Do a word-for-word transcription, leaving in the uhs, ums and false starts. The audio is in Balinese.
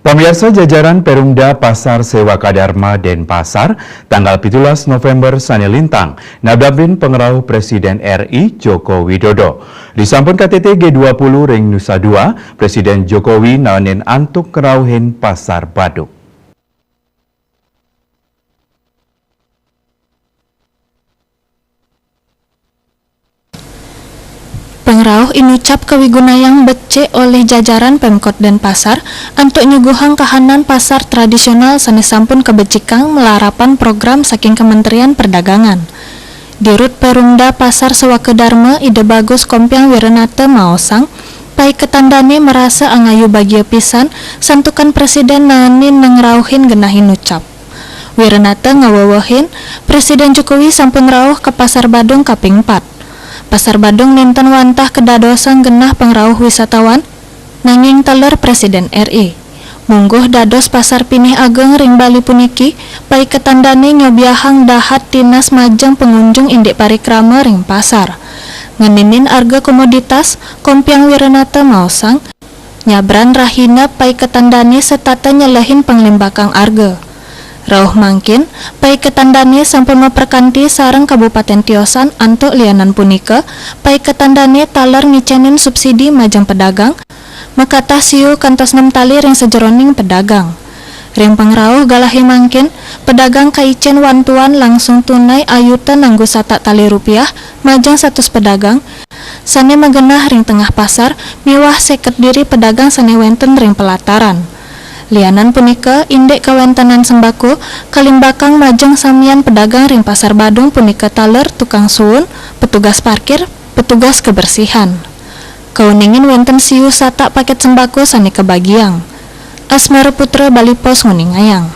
Pamiarsa, jajaran Perumda Pasar Sewaka Dharma Denpasar, tanggal pitulas November sané lintang, nadampin pangrauh Presiden R I Joko Widodo. Disampun K T T G dua puluh ring Nusa Dua, Presiden Jokowi naenin antuk ngrauhin Pasar Badung. Pangrauh inucap kawigunayang becik olih jajaran Pemkot Denpasar antuk nyuguhang kahanan pasar tradisional sané sampun kabecikang malarapan program saking Kementerian Perdagangan. Dirut Perumda Pasar Sewaka Dharma, Ida Bagus Kompiang Wiranata maosang, paiketan dané marasa angayu bagia pisan santukan Presiden naenin ngrauhin genah inucap. Wiranata ngawewehin, Presiden Jokowi sampun rauh ka Pasar Badung kaping pat. Pasar Badung nénten wantah kadadosang genah pangrauh wisatawan, nanging taler Presiden R I. Mungguh dados pasar pinih ageng ring Bali puniki, paiketan dané nyobiahang dahat tinas majeng pangunjung indik parikrama ring pasar. Ngeninin arga komoditas, Kompiang Wiranata maosang, nyabran rahina paiketan dané setata nyelehin panglimbakang arga. Rauh mangkin, paiketan dané sampun maprakanti sareng kabupatén tiosan antuk lianan punika, paiketan dané taler ngicénin subsidi majeng pedagang, makatah siu kantos nem tali ring sajeroning pedagang. Ring pangrauh galahé mangkin, pedagang kaicén wantuan langsung tunai ayuta nganggo satak tali rupiah majeng satus pedagang, sané magenah ring tengah pasar miwah séket diri pedagang sané wénten ring pelataran. Lianan punika, indik kawéntenan sembako kalimbakang majeng samian pedagang ring Pasar Badung punika taler tukang suun, petugas parkir, petugas kebersihan. Kauningin wénten siu satak paket sembako sané kabagiang. Asmara Putra, Bali Post, nguningayang.